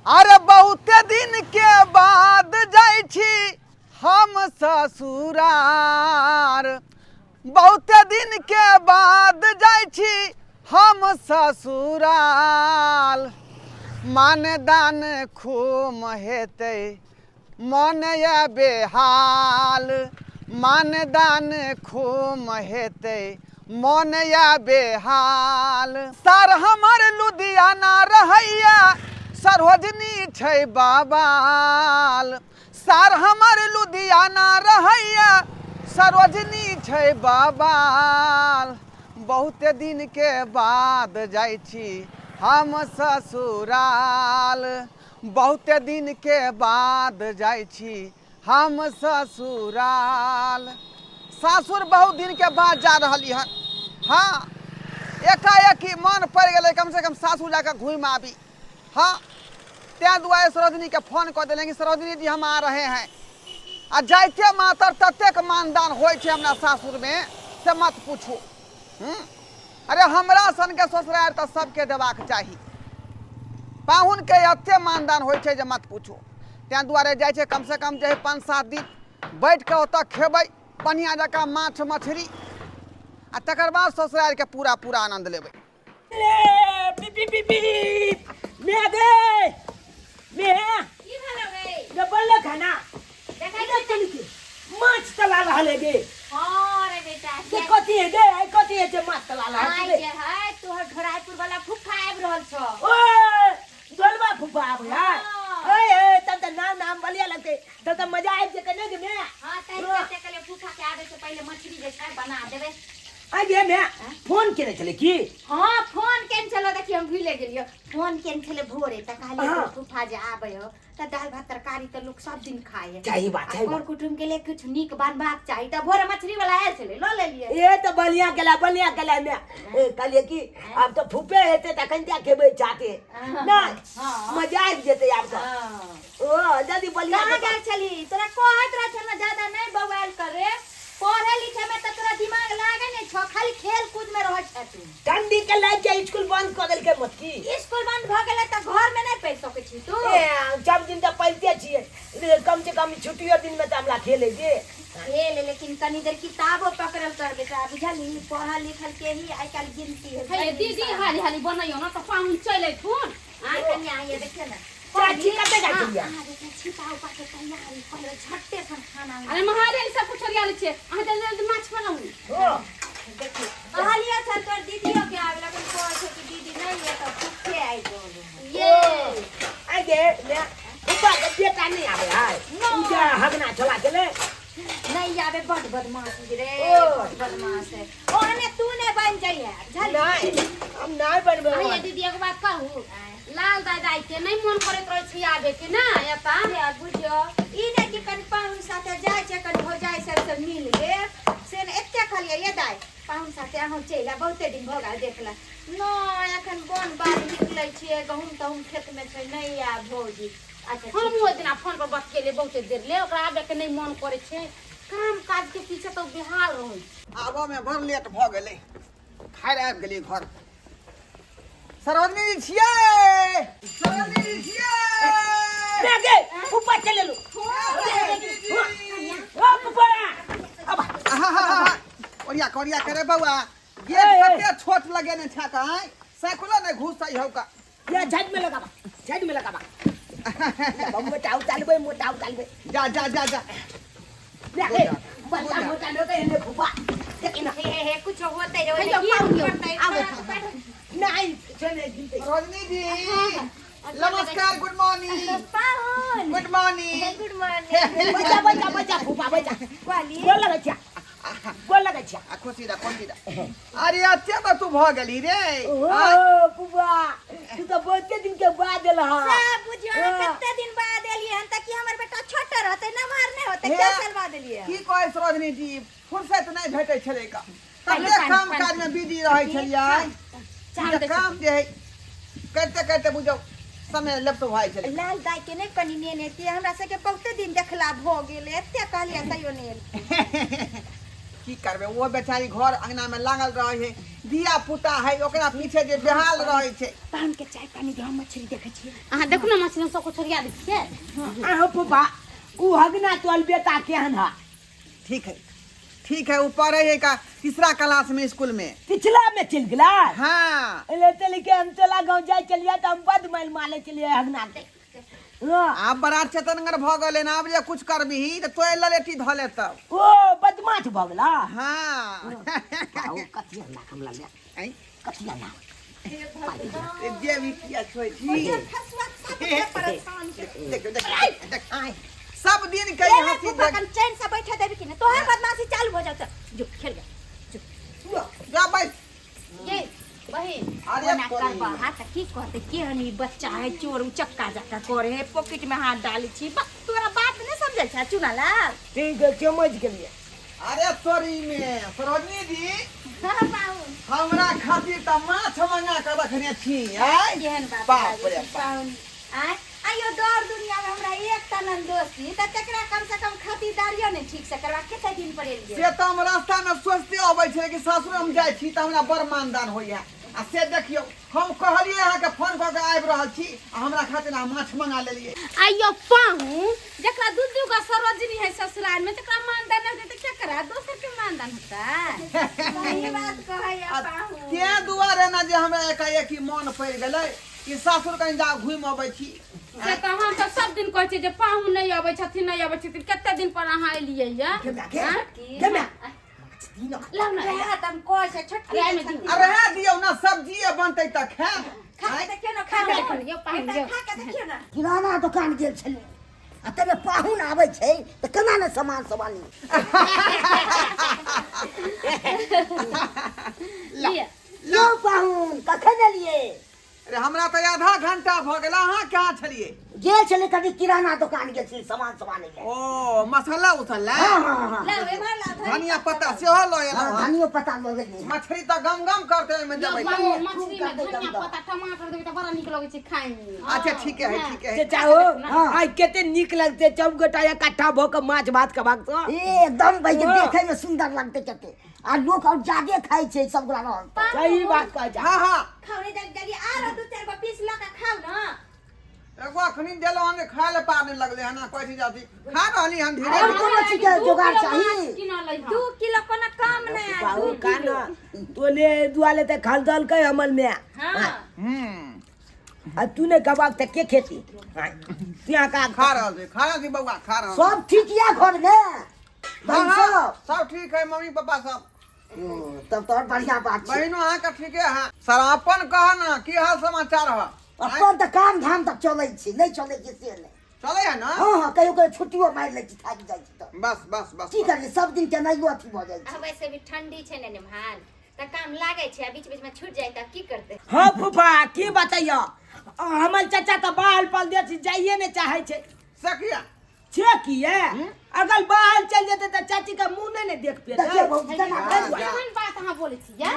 अरे बहुते दिन के बाद जाइ छी हम ससुरार, बहुते दिन के बाद जाइ छी हम ससुराल। मानदान खूब हेतै मन ये बेहाल, मानदान खूब हेतै मन या बेहाल। सर हमर लुधियाना रहैया सरोजनी छै बाबाल, सर हमर लुधियाना रहैया सरोजनी छै बाबाल। बहुते दिन के बाद जाइ छी हम ससुराल, बहुते दिन के बाद जाइ छी हम ससुराल। सासुर बहुत दिन के बाद जा रहली हन। हाँ, एकाएकी मन पड़ि गेलै कम से कम सासुर जाकर घूमि आबी। हाँ, तैं दुआरे सरोजनी के फोन कऽ देलियनि कि सरोजनी जी हम आ रहे हैं। आ जाइते मातर ततेक मानदान होइ छै हमरा सासुरमे से मत पूछू। अरे हमरा सनके ससुरारि तऽ सबके देबाक चाही, पाहुनके एते मानदान होइ छै जे मत पूछू। तैं दुआरे जाइ छै कम से कम जे 5-7 दिन बैठ कऽ ओतऽ खेबै बढ़िआँ जकाँ माछ मछरी, आ तकर बाद ससुरारिके पूरा पूरा आनन्द लेबै। ले पी पी पी पी मे दे मे की भेलो गे? गे बनलो खाना। देखै गे चली के माछ तला रहल है गे। हाँ रे बेटा, गे कथी है गे? आई कथी है जे माछ तला रहल आइ है? जे है तोहर ढोराईपुर वाला फुफा आबि रहल छौ। ओए डोलवा फुफा आबै है। हाँ। ए ए तब त नाम नाम बलिया लगतै, तब त मजा आबि जेतै ने गे मे। हाँ, तै चलते कहलियै फुफा के आबै से पहिले मछली जे छै बना देबै। आ गे मे फोन केने छलै की? हाँ, फोन केने छलो, देखियौ हम भूले गेलियो। फोन केने छलै भोरे त कहलियै हाँ। फुफा जे आबै हो त दालि भात तरकारी त लोक सब दिन खाय है। सही बात, सही कर बात। कुटुम के लिए कुछ नीक बनबाक चाही, त भोरे मछली वाला आयल छलै, ल लेलियै। ए त बढ़िया केला, बढ़िया केला मे। ए, कहलियै कि आब त फुफे हेतै त अखन जा खेबै चाटे। नहि, हाँ। मजा आबि जेतै आब त। हाँ। ओ जल्दी बलिया कहाँ के गेल छली? तोरा कहैत रह छल ने ज्यादा नहीं बौआल करे, पढ़े लिखे में त तोरा दिमाग लागे नहीं छौ, खाली खेल कूद में रहै छ तू। ठंडी के लाग के स्कूल बंद क देलकै मोटकी। स्कूल बंद भ गेलै त घर में नहीं पढ़ सकै छी तू। ए, सब दिन त पढ़िते छियै, कम से कम छुट्टियो दिन में त हमरा खेले दे। खेल, लेकिन कनी देर किताबो पकड़ल कर बेटा, बुझलही? पढ़ल लिखल के ही आइ काल्हि गिनती है। हे दीदी, हाली हाली बनैयौ न त पाहुन चलि अयथुन। आइ कनिया आइए देखियौ ने। चाची कते जाइ छलियै? अहाँ जे छै छिपा उपा के तैयारी पहिले झट्टे सन खाना। अरे महादेव, सब कुछ ओरिया लै छियै, अहाँ जल्दी जल्दी माछ बनाउ। हो देखियौ, कहलियै छल तोर दीदियो के आबे, लेकिन कहै छै कि दीदी नहीं है तऽ फुफे आबि रहल है। ये आइ गे मैं फुफा के बेटा नहीं आबै है? उ जे हगना छोला छलै नहीं आबे, बड बदमाश है रे। ओ। बड बदमाश है, ओहने तू नहीं बन जाइए, बुझलही? नहीं, हम नहीं बनबै अरे ओहन। दीदी, एगो बात कहू, लाल दादा के नहीं मन करैत रहै छै आबे के ना एता? से बुझियो, ई नहि कि कनि पाहुन साथे जाइ छै, कनि भौजाइ सबसँ मिल गेल से ने। एते कहलियै ये दाइ, पाहुन साथे अहूँ चलि आउ, बहुते दिन भऽ गेल देखला। नहि, एखन बन बाध निकलै छियै, गहूँम तहूम खेतमे छै, नहि आयब भौजी। अच्छा। हम ओहि दिना फोन पर बतियेलियै बहुते देर ले, ओकरा आबे के नहीं मन करै छै, काम काज के पीछे तऽ ओ बेहाल रहै छै। आबऽ में बड़ लेट भऽ गेलै, खाय आबि गेलियै घर। सरोजनी जी छियै? सरोजनी जी छियै? मैं गे ऊपर चले लो। ओ फुफा, अब ओरिया कोरिया करे बौआ, गेट ए, ए। कते छोट लगेने छै काई, साइकिलो नहि घुसै हौ का। ये झट में लगाबा, झट में लगाबा। मोटा उतालबे, मोटा उतालबे। जा जा जा जा। मैं गे बड़का मोटा लोग एने फुफा देखी ना। हे हे हे, कुछ होते रहो। हे यौ, पाहुन यौ, आबो। नहीं चले गिनते। सरोजनी जी नमस्कार, गुड मॉर्निंग। पाहुन, गुड मॉर्निंग। Good morning. बचा बचा बचा फुफा बचा। कहली गोल लगै छै, गोल लगै छै। आ खुशी दा, खुशी दा। अरे एते तऽ तू भऽ गेली रे। ओ फुफा, तू तऽ बहुते दिन के बाद एलह। सब बुझियो ने। हाँ। कते दिन बाद एलियै हन तऽ की हमर बेटा छोटा रहतै, नमहर नहि होतै? हे। क्या साल बाद एलियै? की कहै सरोजनी जी, फुर्सत नहि भेटै छलै का, पानि, तते पानि, काम पानि। काज मे बिजी रहै छलियै। चाह जे काम जे है करते करते बुझौ समय लप्स भऽ जाइ छलै। लाल दाई के नहि कनि नेने एतियै? हमरा सबके बहुते दिन देखला भऽ गेल। एते कहलियै तैयो नहि एलै। की करबै, ओ बेचारी घर अंगना में लागल रहे है, धिया पुता है ओकरा पीछे जे बेहाल रहे छै। पाहुन के चाय पानी दे, हम मछली देखै छियै। अहाँ देखू ने मछली सब कुछ छोड़िया दै छियै। अहाँ फूफा उ हगना तोल बेटा केहन है? ठीक है ठीक है, ऊपर है का तीसरा क्लास में स्कूल में। पिछला में चल गेला? हाँ। एले चल के हम चला गांव जाय चलिए त हम बद माइल माले चलिए हगना के। हाँ। आब बड़ा चेतनगर भ गेलै ना, आब जे कुछ करबिही त तोय ललेटी ध लेतौ। ओ बदमाश भ गेला। हाँ। ओ कथी हल्ला कमला ले? ऐं? कथी हल्ला? जे भी किया छोइ छी। परेशान के देखियौ देखियौ देख सब दिन के ए हंसी फूफा देख कन चैन से बैठे देबी कि नहीं, तोहर बदमाशी चालू हो जात। जो खेल गया जो। जा बैठ। ये बहिन अरे ओना तोरी। करबा हा त की कहते, केहन ई बच्चा है, चोर उचक्का जका करे है, पॉकेट में हाथ डाली छी। तोरा बात नहीं समझै छै चुनालाल? ठीक है, समझ गेलिए। अरे तोरी में सरोजनी जी। हाँ पाहुन। हमरा खातिर त माछ मंगा के रखने छी। आय केहन बात बाप बाजै रे छी बाप। पाहुन। आय आइयो दौड़ दुनिया में हमरा एकटा ननदोसी त तकरा कम से कम खातिरदारियो नहीं ठीक से करबा। कते दिन पर एलियै? से त हम रास्ता में सोचते अबै छलै कि सासुर हम जाइ छी त हमरा बड़ मानदान होइया, आ से देखियौ हम कहलियै अहाँके फोन कऽ के आबि रहल छी आ हमरा खातिर अहाँ माछ मंगा लेलियै। आइयो पाहुन जकरा दू दू गो सरोजनी है ससुराल में तकरा मानदान नहीं होतै त केकरा दोसर के मानदान होतै? सही बात कहैया आ पाहुन। तें दुआरे ने जे हमरा एकाएकी मन पड़ि गेलै कि सासुर कनि जा घुमि अबै छी। से तऽ हम तऽ सब दिन कहै छियै जे पाहुन नहि अबै छथिन नहि अबै छथिन, कते दिन पर अहाँ एलियै ये? गे माय, गे। आँय? गे माय। माछ दी न। लाउ ने। वएह तऽ हम कहै छै छोटकी अरे, एहिमे छथिन। दियौ। आ रहए दियौ ने, सब्जिए बनतै तऽ खायब। खा के देखियौ ने, खा के देखियौ ने, यौ पाहुन, यौ। खा के देखियौ ने। किराना दुकान गेल छलै आ तबे पाहुन आबै छै तऽ केना ने सामान सब आनी। लिअ। यौ पाहुन कखन एलियै? अरे हमरा तऽ आधा घंटा भऽ गेल, अहाँ कहाँ छलियै? गेल छलै कनि किराना दुकान गेल छलै सामान सब आनै लए। ओ मसाला उसला? हाँ, हाँ, हाँ। लाउ एम्हर लाउ, धनिया धनिया पत्ता सेहो लऽ एलहुँ हाँ, हँ। धनियो पत्ता लऽ गेलियै। मछली तऽ गम गम करतै ओहिमे यौ देबै तऽ। पाहुन, मछली में खूब धनिया करतै पत्ता टमाटर देबै तऽ बड़ा नीक लगै छै खाय में। अच्छा ठीके है ठीके है। चाचा हो, आइ कते नीक लगतै सब गोटा इकट्ठा भऽ कऽ माछ भात खेबाक तऽ। ए, एकदम भाई के हाँ। देखे में सुंदर लगते कते, आ लोक और ज्यादे खाइ छै सब गोरा रहल तऽ। सही बात कहै छै। हाँ हाँ। खाउ रे जल्दी जल्दी, आरो दू चारि गो पीस लऽ कऽ खाउ ने। एगो अखनी देलहुँ हन, खाय लए पार नहि लगलै हन, कहै छी जाती खा रहली हन धीरे और धीरे। कोनो चीज के दू जोगाड़ किलो चाही। माछ किनल है। 2 किलो कोनो कम नहि है, बाबू 2 किलो। काना तोले दुआले तऽ खलदलकै हमर माय। हाँ। हम्म। आ तू नहि खेबाक तऽ के खेती? तू यहाँ का खा रहल छी, खा रहल छी बौआ, खा रहल छी। सब ठीक या घर में? हाँ, बहन हाँ, सब? सब ठीक है, मम्मी पापा सब। ओ, तब तो और बढ़िया बात छै। बहिनो अहाँके ठीके है। सर अपन कह ना की हाल समाचार है? अपन तऽ काम धाम तऽ चलै छै, नहि चलै छै से नहि। चलै है ना? हाँ हाँ, कहियो कहियो छुट्टियो मारि लै छी, थाकि जाइ छी तऽ। बस बस बस। की करबै, सब दिन केनाइयो अथी भऽ जाइ आ छै। वैसे भी ठंडी छै ने निमहाल, तऽ काम लागै छै आ बीच बीच में छूट जाइ तऽ की करतै? हाँ फूफा की बतैयो, हमर चाचा तऽ बाहर परदेश जाइए नहि चाहै छै। से किया? छे किए? अगर बाहर चल जेतै तऽ चाची के मुंह नहि ने देख पेतै। देखियौ भौजी केना हाँ, करै छै। केहन बात अहाँ बोलै छियै?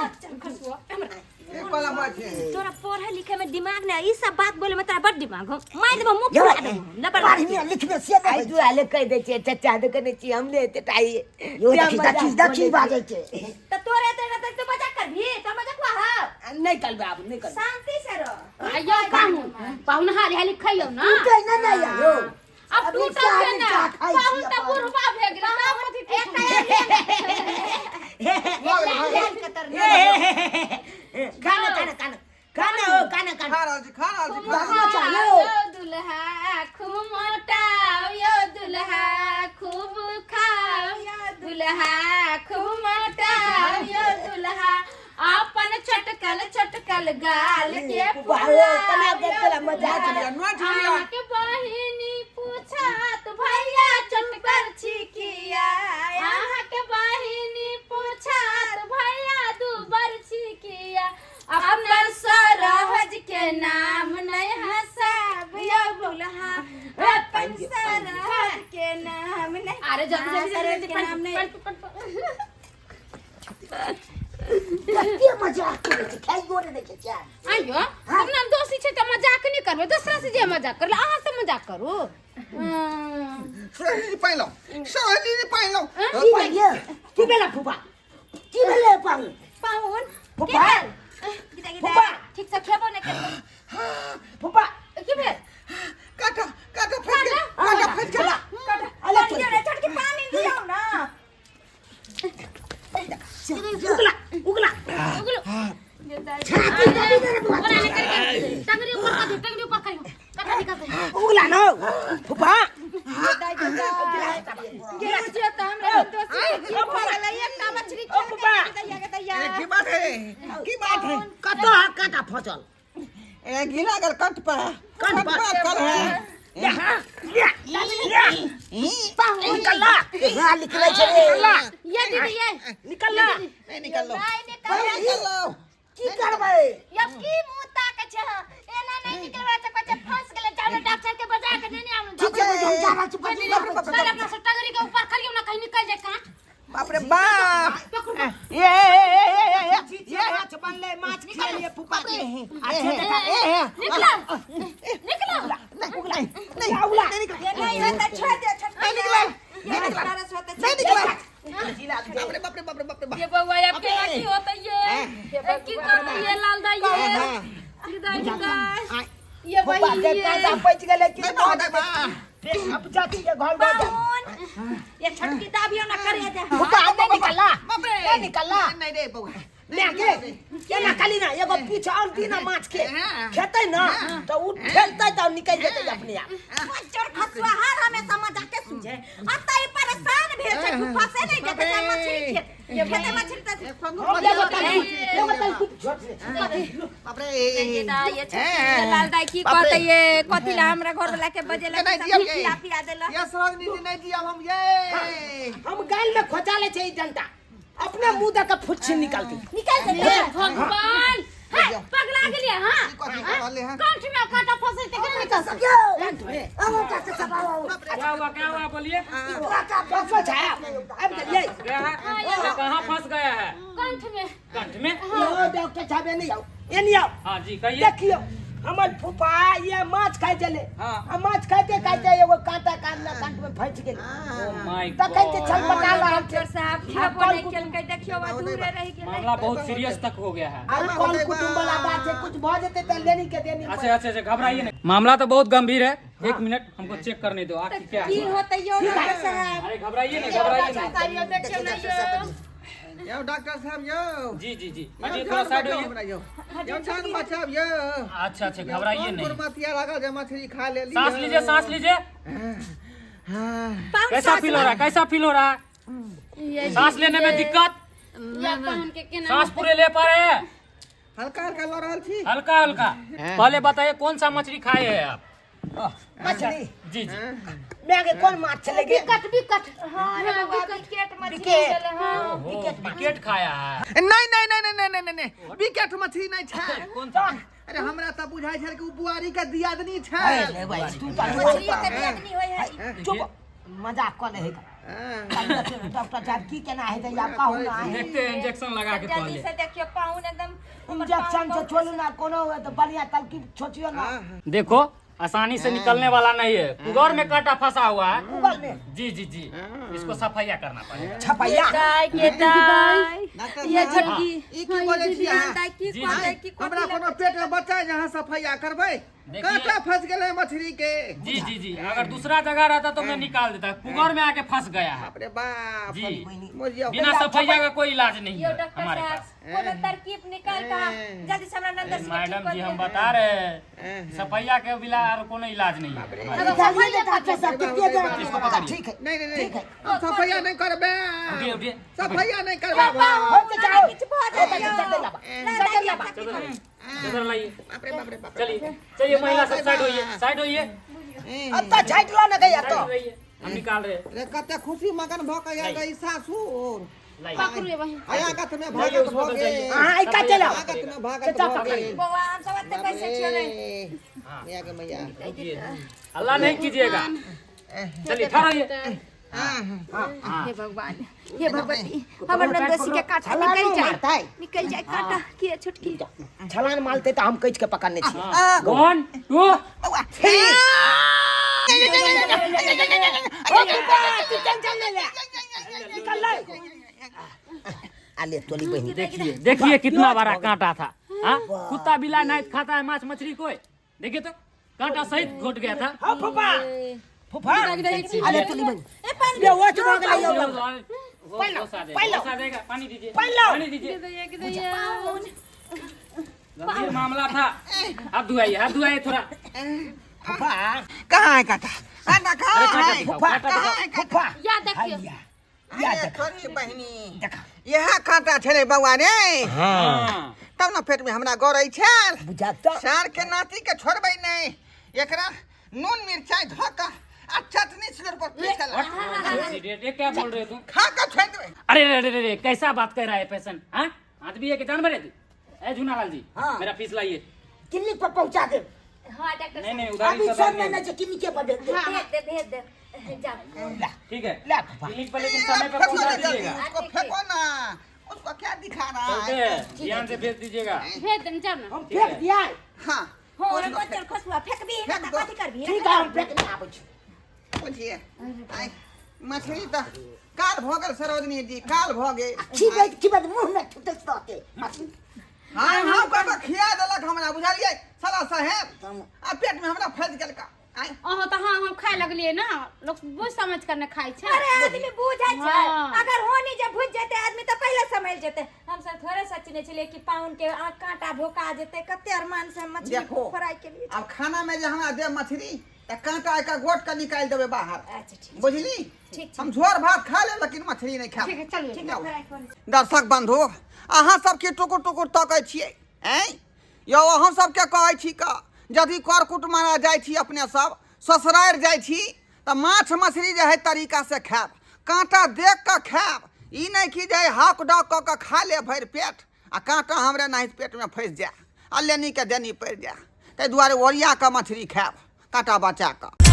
ई कोला बात छै? तोरा पढ़े लिखे में दिमाग नहीं, ई सब बात बोले में तोरा बड़ दिमाग हो। मार देबो मुंह यौ, फुला देबो न बड़। पढ़बे लिखबे से नहि आइ होइ छै। दुआले कहि दै छियै चाचा देखै नहि छियै हम ने एते टाइ। यौ देखी देखी देखी बाजै छै। त तोरे एते रहतै त मजाक करबी? त मजाक हुआ? नहि करबै आब, नहि करबै। शांति से रह। आइयो पाहुन पाहुन हाली हाली खइयौ ना। टूटै नहि ने यऽ यौ। अब अभी टूटल चाह के ना चाह खाइ छी पाहुन तऽ अपन। बुढ़बा भए गेलै, तब कथी टूटल? भऽ गेल, भऽ गेल। खाना खाना खाना खाना हो खाना खाना। खा रहल छी, खा रहल छी, खा रहल दाना छी। चाहियो। यौ दुल्हा खूब मोटाओ, यौ दुल्हा खूब खाओ, यौ दुल्हा खूब मोटाओ, यौ दुल्हा अपन छोटकल छोटकल गाल के बाबू, केना के तोरा मजाक नोच लिअ, नोच लिअ। अहाँके बहिनी पूछत भैया छोटकल छी किया, अहाँके बहिनी पूछत भैया दूबर छी किया, अपन सरहज के नाम नहीं हंसाब यौ दुल्हा, अपन सरहद के नाम नहीं। अरे जल्दी हाँ, जल्दी सरहद जल्दी के नाम नहीं। पन- पन- पन- कते मजाक करै छै, खाइयो नहि दै छै चैन। आइयो अपना दोषी छै तऽ मजाक नहि करबै, दोसरा से जे मजाक करलै अहाँ से मजाक करू। सहेली पानि लाउ, सहेली पानि लाउ। की भेल? की भेल फूफा? की भेलै पाहुन? पाहुन फूफा? गीता गीता फूफा? ठीक से खेबो नहि केलकै। फूफा की भेल? काटा काटा फँसि गेल, काटा फँसि गेल। अले पानि दियौ ने, छोटकी पानि दियौ ना। उगला उगला। छाती दबी दे रे बुआ। टंगरी ऊपर कर दे, टंगरी ऊपर करियो, काटा निकल दे। उगला न फूफा। दाइ दाइ गे बुझियो तऽ हमरा संतोष की भऽ गेलै, एकटा मछली ओ फूफा। दैया के दैया। ए, की बात है, की बात है? कतऽ है कांटा फंसल? ए, घिला गेल कंठ पर। कंठ पर। पर है। यहाँ यहाँ यहाँ निकल ला, यहाँ निकलै छै रे। ये दीदी ये निकल ला। नहीं निकल लो, नहि निकल। निकल लो। की करबै? यब की मुंह ताके छै? एना नहि निकलबै तऽ कहै छै फंस गेलै। जाउ ने डॉक्टर के बजा के नेने आउ। ठीक छै, हम जा रहल छी। चल अपना से टंगरी के ऊपर करियो ना, कहीं निकल जाए कांट। बाप रे बाप। पकड़ो। ए ए ए ए ए ये माछ बनलै, माछ खिएलियै फूफा के। अच्छा देखा। ए ए। निकलो निकलो। नहीं नहीं नहीं उगला। नहीं निकला। ये नहीं होता, छोड़ दे छोटकी। नहीं निकला, ये नहीं निकला, बनारस होता। नहीं निकला। बाप रे बाप रे बाप रे बाप रे बाप। ये बउआ अब के की होता ये की करता ये लाल दाई ये दाई दाई ये फूफा के वही कांटा पचि गेलै कि नहीं बाबा, नहीं बा। अब जाती है घर में जा। पाहुन ये छोटकी दाबियो ना करे दे। फूफा नहीं निकलला। बाप रे। नहीं निकलला। नहीं रे बउआ। ले के केना खाली ना एगो पीछे और दी ना, माछ के खेतै ना तऽ उ ठेलतै तऽ निकलि जेतै अपने आप। चोर खसुआ हर हमेशा मजा के सुझे अतः ई परेशान भेल छै फूफा से नहीं देखे छै मछली खेत खेते मछली तऽ हम एगो तलकुट, एगो तलकुट छोट से। बाप रे। ये दाई ये छोटकी लाल दाई की कहते ये कथी ला हमरा घर वाला के बजेला? नहीं दिया ये। खिला पिया देला। ये सरोजनी जी, नहीं दिया हम ये। हम गाल में खोचा ले छै ई जनता, अपने मुंह दऽ के फुच्छी निकालती। निकाल दे। भगवान है, पगला गेलिए। हां। की कथी कहले हैं? कंठ में कांटा फंसे ते केना निकल सके? क्या हुआ, क्या हुआ, बोलिए। डॉक्टर साहब अब गेलियै। क्या है? कहाँ फंस गया है? कंठ में। कंठ में? यौ डॉक्टर साहब, एने आउ, एने आउ। हाँ जी, कहिए। देखियौ हमर फूफा ये माछ खाइ छलै। हाँ। आ माछ खाइते खाइते एगो कांटा कान कंठ में फंसि गेलै। ओ my तखन से गॉड। छलपटा रहल छै। डॉक्टर साहब खेबो नहीं केलकै, देखियो अधूरे रहि गेलै। मामला बहुत सीरियस तक हो गया है। आ कल कुटुम्ब वाला बात छै, कुछ भऽ जेतै तऽ लेनी के देनी। अच्छा अच्छा अच्छा, घबराइए नहीं, मामला तो बहुत गंभीर है। एक मिनट हमको चेक करने दो आखिर क्या की हुआ। होतै यौ डॉक्टर साहब? अरे घबराइए नहीं, घबराइए नहीं। बताइयो, देखियो ना यौ। यौ डॉक्टर साहब यौ। जी जी जी यौ, जी, थोड़ा जान साइड बचाउ होइए। हमरा यौ। यौ जान बचाउ यौ। अच्छा अच्छा, घबराइए कोन नहीं। गुरमतिया लागल जे मछली खा लेली? सांस लीजिए, सांस लीजिए। हाँ। कैसा फील हो रहा है? कैसा फील हो रहा है? सांस लेने में दिक्कत? या पाहुन के केना? सांस पूरे ले पा रहे हैं? हल्का हल्का लऽ रहल छी। हल्का हल्का। पहले बताइए, कौन सा मछली खाए हैं आप? मछली? जी जी। मैं के कोन माछ छलै गे? बिकट बिकट। हां रे बउआ, बिकेट मछली बिकेट। छलै। हां। ओहो, विकेट खाया है? नहीं नहीं नहीं नहीं नहीं नहीं नहीं, विकेट मछली नहीं छै। कौन सा? अरे हमरा तऽ बुझाइ छल कि ओ बुआरी के दियादनी छै। अरे भाई, तू तऽ मछली के दियादनी होय है। चुप, मजाक कऽ ले है। डॉक्टर साहब, की केना हेतै आब कहू ना। देखते हैं इंजेक्शन लगा के जल्दी पहले। से देखियो पाहुन एकदम हमर इंजेक्शन पाहुन से बहुत- छोड़ू ना, कोनो तऽ बढ़िया तलकी छोचियो ना। देखो, आसानी से निकलने वाला नहीं है, कुगर में कांटा फंसा हुआ है। गूगल में? जी जी जी, इसको सफाइया करना पड़ेगा। छपैया। दाई के दाई डॉक्टर ये साहब, छोटकी ई की बजै छी अहाँ? दाई की जी, कहतै की? हमरा कोनो पेट में बच्चा है जहाँ सफाइया करबै? देखिए। कांटा फंस गेलै मछली के। जी जी जी, अगर दूसरा जगह रहता तो मैं निकाल देता, कुगर में आके फंस गया है। बाप रे बाप। जी। मोजिया। बिना सफाइया का कोई इलाज नहीं यो है डॉक्टर हमारे साहब, पास। कोनो तरकीब निकाल का जल्दी से हमरा नंदन सिंह के ठीक मैडम कर जी, हम दिअ। बता रहे हैं, सफाइया के बिना और कोनो इलाज नहीं है हमारे। निकालिए डॉक्टर साहब, कितने देर? ठीक है। नहीं नहीं नहीं। ठीक है। हम सफाइया नहीं करबै। उठिए उठिए। सफाइया नहीं करबै। हम तो जाओ। किछु भऽ जाइयो। चल लाबा, चल लाबा। इधर लाइए। बाप रे बाप रे बाप रे। चलिए चलिए, महिला सब साइड होइए, साइड होइए। अब तो छाटि लो ना गया साइड तो होइए, हम निकाल रहे हैं। रे कते खुशी मगन भऽ के आयल रही सासुर। लाइए। पकड़ू ये बहिन। आयागत में भागत भऽ गेल। अहाँ ई का चलाओ। आगत में भागत चचा भऽ गेल। बौआ, हम सब एते पैसे छियो ने। मैया के मैया। रुकिए, हल्ला नहीं कीजिएगा, चलिए ठहर होइए। हे भगवान, हे भगवती, हमर नंदोसी के कांटा निकल जाए, मारतै। निकल जाए कांटा के छोटकी। छलान मारते तऽ हम कैच के पकड़ने छी। One two three. फूफा तू टेंशन ले ले निकल ले आले तोली बहन देखिए देखिए कितना बड़ा कांटा था। हाँ, कुत्ता बिल्ला नहीं खाता है माछ मछली को। देखिए तो कांटा सहित घोट गया था। हाँ फूफा फूफा आले तोली बहन ए पानी ले वो चुका के वो ले वो सा देगा, पानी दीजिए, पानी दीजिए। गंभीर मामला था। हाथ धुआइए, हाथ धुआइए थोड़ा। फूफा कहाँ है कांटा? कांटा अरे कहाँ कांटा है? दिखाओ, फूफा कांटा दिखाओ। फूफा या देखियो या अरे देखा तोरी बहिनी देखा यह कांटा छलै बौआ रे। हाँ। तब न पेट में हमरा गड़ै छल। बुझा तो सार के नाती के छोड़बै नहीं, एकरा नून मिरचाई धऽ कऽ आ चटनी सिलौट पर पीस कऽ Idiot, ये क्या बोल रहे हो तुम? खा कऽ छोड़ि देबै। अरे अरे अरे अरे कैसा बात कर रहा है पेशेंट? हाँ, आदमी है कि जानवर है तू? ए झूनालाल जी, हाँ। मेरा फीस लाइए। क्लिनिक पर पहुंचा दे। हां डॉक्टर नहीं नहीं उधारी अभी सब सब में नहीं क्लिनिक के पर भेज दे। भेज दे भेज दे जाओ। ठीक है ला फूफा। क्लिनिक पर, लेकिन समय पर फेंको पहुंचा ना जल्दी, दीजिएगा। उसको फेंको ना, उसको क्या दिखा रहा चलते है? हैं, ध्यान से भेज दीजिएगा। भेज दे जाओ ना। हम फेंक दिया है। हाँ हो रे बच्चल खसुआ फेंकबी ना फेंक त दो। कथी करबी? ठीक है हम फेंक नहीं आबै छी। बुझिए आइ मछली तऽ काल भऽ गेल सरोजनी जी, काल भऽ गेल। खिबैत खिबैत मुंह में छुटैत रहते मछली। हाँ हाँ कऽ कऽ खिया देलक हमरा, बुझलियै साला साहेब, आ पेट में हमरा फँसि गेल का। आइ अहाँ तऽ हाँ हम खाए लगलियै ना, लोग बुझ समझ कर ने खाइ छै। अरे आदमी बुझै छै, हाँ। अगर होनी जे बुझ जेतै आदमी तऽ पहिले समझ जेतै। हम सब थोड़े सोचने छलियै कि पाहुन के आँख कांटा भोका जेतै, कते अरमान से हम मछली देखो फ्राई केलियै। आब खाना में जे हमरा देब मछली तऽ कांटा एक गोट के निकालि देबै बाहर। अच्छा ठीक बुझली? ठीक हम झोर भात खा लेब लेकिन मछली नहीं खायब। ठीक है चलिए। ठीक है फ्राई कर। दर्शक बंधु, अहाँ सबके टुकुर टुकुर तकै छियै ऐं यौ, अहाँ सबके कहै छी का यदि कर कुटुम्ब जाइ छी अपने सब ससुरारि जाइ छी तऽ माछ मछली जे है तरीका से खायब, काँटा देख कऽ खायब, ई नहि कि जे हाक डाक कऽ कऽ खा ले भरि पेट आ काँटा हमरे नाहित पेटमे फँसि जाय आ लेनीके देनी पड़ि जाय। ताहि दुआरे ओरिया कऽ मछली खायब, काँटा बचा कऽ।